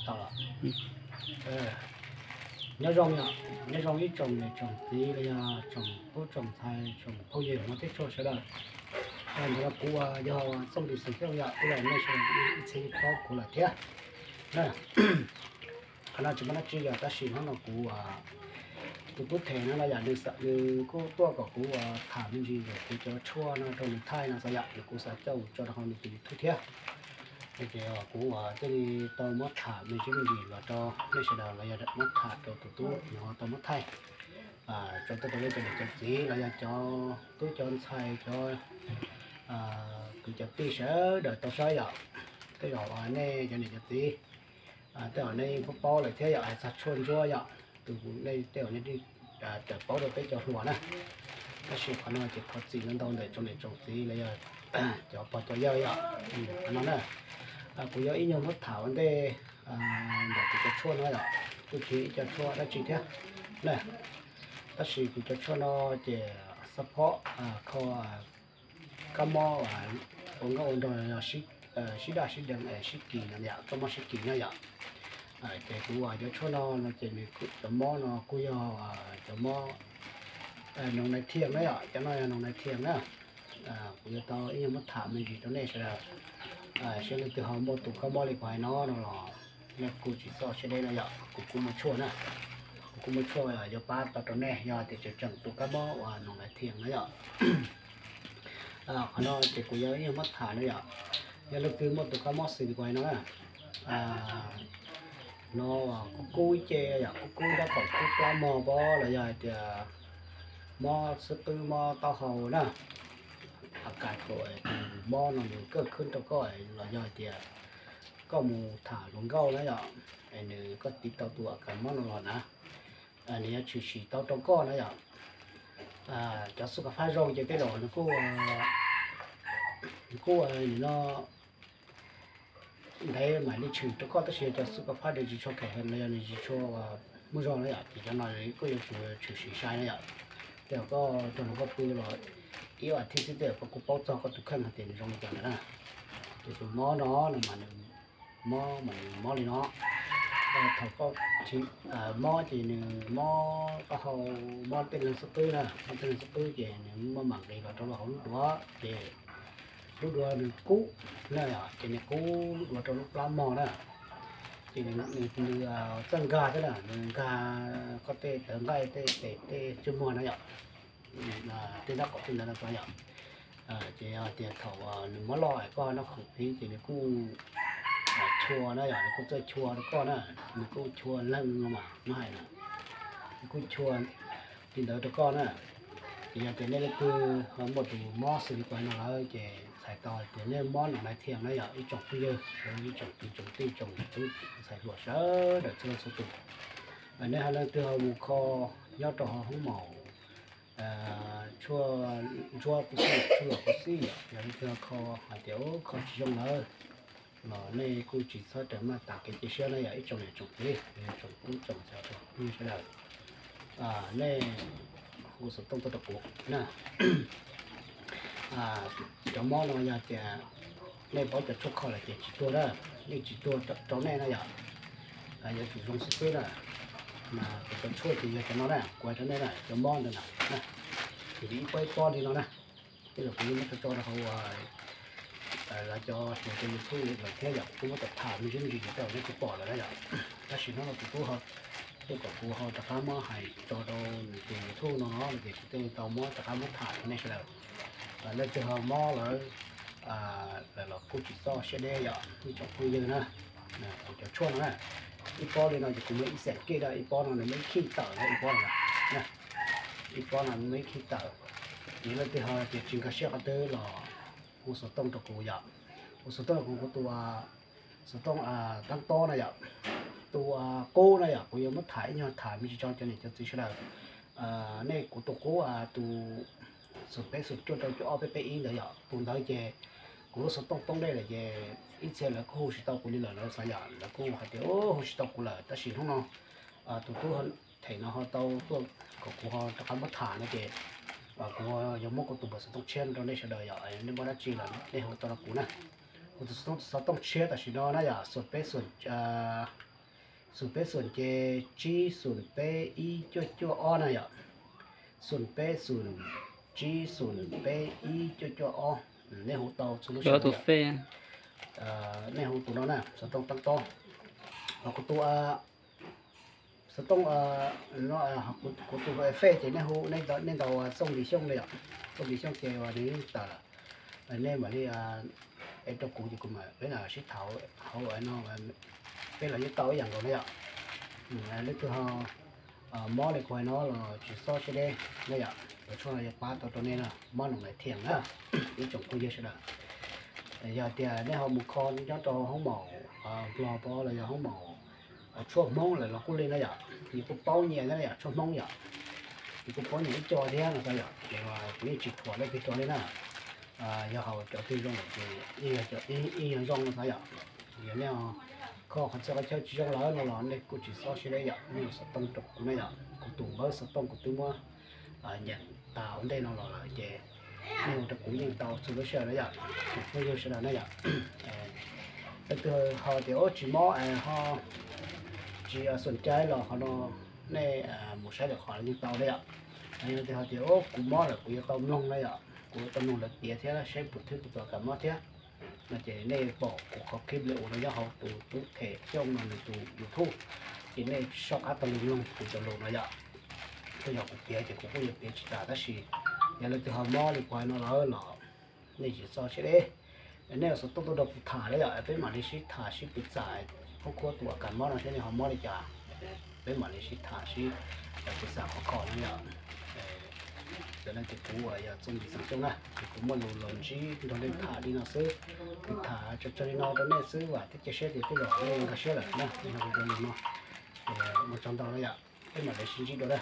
Tau lawm. Nyob zoo yom, nyob zoo ib tsoom niam tsoom txiv los yog tsoom tub tsoom ntxhais tsoom phooj ywg hmov thiab tshua sawv daws. Ntawm no kuv yog Txooj Lis Xeem Xyooj yom, ib los nej sawv daws ib txhia paub kuv lawm thiab. Qhov no tsis muaj dab tsi yom, tab sis hnub no kuv, tus tub Them no los yom, nws xav, nws kuj tuaj kom kuv tham me ntsis ntawm kuv cov tshuaj no rau nws thaij no xav yom, nws kuj xav coj mus tso rau hauv nws tus YouTube thiab. Ces kuv thiaj li tau muab tham me ntsis me ntsis los rau nej sawv daws los yog muab tham rau tus tub nws ho tau muab thaij tso tuaj rau nej cov niam cov txiv los yog cov tub cov ntxhais cov kwv cov tij sawv daws tau saib yom. Tej zaum nej cov niam cov txiv, tej zaum nej yeej paub paub lawm thiab yom, hais txog tshuaj ntsuab yom, tus nej tej zaum nej raws paub rau peb cov hluas na. Tab sis qhov no ces thov txim ntau ntau ntawm tsoom niam tsoom txiv los yog cov pog cov yawg yom. Qhov no na, kuv yuav ib nyuag muab tham ua ntej ntawm kuv cov tshuaj no yom, kuj tsis yog ib co tshuaj dab tsi thiab na. Tab sis kuv cov tshuaj no ces xab phob kho kab mob ua nkauj ua nraug, sib daj sib deev, sib kis no yom, kab mob sib kis na yom. Ces kuv cov tshuaj no no ces nws, cov mob no kuj yog cov mob noog nais thiaj na yom, cov no yog noog nais thiaj na. Kuv yuav tau ib nyuag muab tham me ntsis rau nej sawv daws, seb leej twg ho muaj tus kab mob li kuv hais no no los nej kuj tsis txhob siab deb na yom, kuv kuj muaj tshuaj na. Kuv kuj muaj tshuaj yuav pab tau rau nej yog tias tseem tseem tus kab mob uas noog nais thiaj na yom. Qhov no ces kuv yuav ib nyuag muab tham na yom. Yog leej twg muaj tus kab mob xws li kuv hais no na, no kub kub ce yom, kub kub nrab qaum kub plab mog pob los yog hais tias mob xub qwb mob taub hau na, a kas thaum tus mob no nws kaj khwb rau koj los yog hais tias koj mus tham hluas nkauj na yom, es nws koj tiv tau tus a kas mob no los na, nws yuav tshwm sim tau rau koj na yom. Cov xub kas fab zoo ces tej zaum nws kuj, nws kuj nim no ntev mam li tshwm rau koj, tab sis yog cov xub kas fab nws tsis tshua khem los yog nws tsis tshua muaj zog na yom, ces cov no kuj yuav tsum tshwm sim sai na yom. Tej zaum koj cog hluas nkauj pw los ib vas thiv xwb tej zaum koj kuj paub txog koj tus kheej hais tias nws zoo li cas lawm na. Ces tus mob no no mas nws mob mas nws mob li no. Thaum koj mob ces nws mob taub hau, mob tej neeg xub qwb na, mob tej neeg xub qwb ces nws maj mam nqis los rau hauv lub duav ces lub duav nws kub na, ces nws kub lub duav rau lub plab mog na. Ces nws txawj nkag thiab na, nws nkag koj tej tawv nqaij tej tes tej ntsej muag na yom, tej nrab qaum tej ntawd no yom. Ces yog tias thaum nws mob loj koj noj khoom pib ces nws kuj chua na yom, nws kuj txawj chua rau koj na, nws kuj chua leeg no mas muab hais na, nws kuj chua li ntawd rau koj na. Ces yog tias nej leej twg ho muaj tus mob xws li kuv hais no lawm ces txhais tau tias nej mob noog nais thiaj na yom, ib tsoom phooj ywg, ib tsoom kwv tsoom tij tsoom tub ntxhais hluas sawv daws txhua leej txhua tus. Nej ho leej twg ho mus kho nyob rau hauv hoob maum tshuaj ntsuab kuj xij, tshuaj los kuj xij yom, yog leej twg ho kho hais tias kho tsis zoo lawm los nej kuj tsis txhob rawm maj tas kev cia siab na yom, ib tsoom niam tsoom txiv, tsoom tub tsoom ntxhais sawv daws. Nej hu xov tooj tuaj rau kuv na. Cov mob no yog tias nej paub cov tshuaj kho lawm ces tsis tuag na, yeej tsis tuag rau nej na yom. Yuav tsum zoo xwb xwb na. Mas kuv cov tshuaj ces yog cov no na, kuv hais rau nej na, cov mob ntawd na, ces ib pob ib pob li no na. Tej zaum kuv yeej muab tso tso rau hauv lawv cov hluas cov YouTube lawm thiab yom, kuv muab tham me ntsis me ntsis ces tej zaum nej kuj pom lawm na yom. Tab sis hnub no kuv twb ho tuaj kom kuv ho rov qab muab hais tso rau nws tus YouTube no no ces kuv thiaj li tau muab rov qab muab tham rau nej sawv daws. Leej twg ho mob lawm lawm los kuj tsis txhob siab deb yom, ib tsoom phooj ywg na. Kuv cov tshuaj no na, ib pob li no ces kuv muab ib xeem kij na, ib pob no nws muaj ib khij tawm na, ib pob no na, ib pob no nws muaj ib khij tawm. Ces leej twg ho tias tsis nkag siab qhov twg los hu xov tooj rau kuv yom, hu xov tooj rau kuv, kuv tus xov tooj tab tob na yom. Tus qub na yom, kuv yuav muab tham ib nyuag tham me ntsis tso cov niam cov txiv sawv daws. Nej, kuv tus qub tus xoom peb xoom cuaj rau cuaj ob peb peb ib ntawd yom, tus ntawd ces kuv lub xov tooj poob dej lawm ces ib txhia lawv kuj hu tsis tau kuv li lawm, lawv xav yom, lawv kuj hais tias hu tsis tau kuv lawm, tab sis hnub no tus tub Them no ho tau tuaj kom kuv ho rov qab muab tham no ces kuv yuav muab kuv tus npawb xov tooj tshiab rau nej sawv daws yom, nej muaj dab tsi los nej hu tau rau kuv na. Kuv tus xov tooj tshiab tam sim no na yom, xoom peb xoom Xoom peb xoom ces tsib xoom peb ib cuaj cuaj ob na yom. Xoom peb xoom tsib xoom peb ib cuaj cuaj ob. Nej hu tau txhua lub sij hawm. Nej hu tus no na, xov tooj tab tob. Ho kuv tus, xov tooj, kuv tus fej ces nej hu, nej ntaus Txooj Npis Xyooj na yom. Txooj Npis Xyooj ces nws yeej tawm lawm. Nej mam li es rau kuv ces kuv mam li sib tham hauv no, peb los yeej tau ib yam nkaus na yom. Leej twg ho mob li kuv hais no los tsis txhob siab deb na yom, cov tshuaj no yuav pab tau rau nej na, mob noo nais thiam na, ib tsoom phooj ywg sawv daws. Yog tias nej ho mus kho nyob rau hoob maum Nplog los yog hoob maum tshuaj Hmoob lawm los kuj li na yom, yus kuj paub nyias na yom, tshuaj Hmoob yom, yus kuj paub nyias ib co thiab no xav yom, ces kuv yeej tsis thuam leej twg co li na. Yog hauv cov twg zoo lawm ces yeej yog cov, yeej yog zoo no xav yom. Yog nej kho qhov txhia qhov chaw tsis zoo lawm no los nej kuj tsis txhob siab deb yom, nej hu xov tooj rau kuv na yom, kuv tus npawb xov tooj kuv twb muab nyeem tas ua ntej no los lawm ces nej hu rau kuv yeej tau txhua lub sij hawm na yom, tsoom phooj ywg sawv daws na yom. Leej twg ho tias ub tsis mob ho tsis xoom cai los qhov no nej mus saib lwm qhov yeej tau na yom. Leej twg ho tias ub kuv mob lawm kuv yuav tau mloog na yom, kuv yuav tau mloog lawv piav thiab saib puas thwb kuv tus kam mob thiab no ces nej pom kuv qhov clip li uas no nyob hauv tus tub them Xyooj no nws tus YouTube, ces nej soj qab tau li mloog kuv cov lus no yom. Tej zaum kuv piav ces kuv kuj yuav piav tsis tas tab sis yog leej twg ho mob li kuv hais no lawm los nej tsis txhob siab deb. Nej hu xov tooj tuaj rau kuv tham na yom, peb mam li sib tham sib piv txwv qhov qhuab tus kam mob no thiab nej ho mob li cas, peb mam li sib tham sib piv txwv qhov kho no yom. Yog no ces kuv yog Txooj Npis Xyooj na, ces kuv muaj lus los ntsib nrog nej tham li no xwb, kuv tham tso tseg li no rau nej xwb, vam thiab cia siab tias tej zaum nej nkag siab lawm na, nej ho hu rau lus no. Ua tsaug ntau na yom, peb mam li sib ntsib dua na.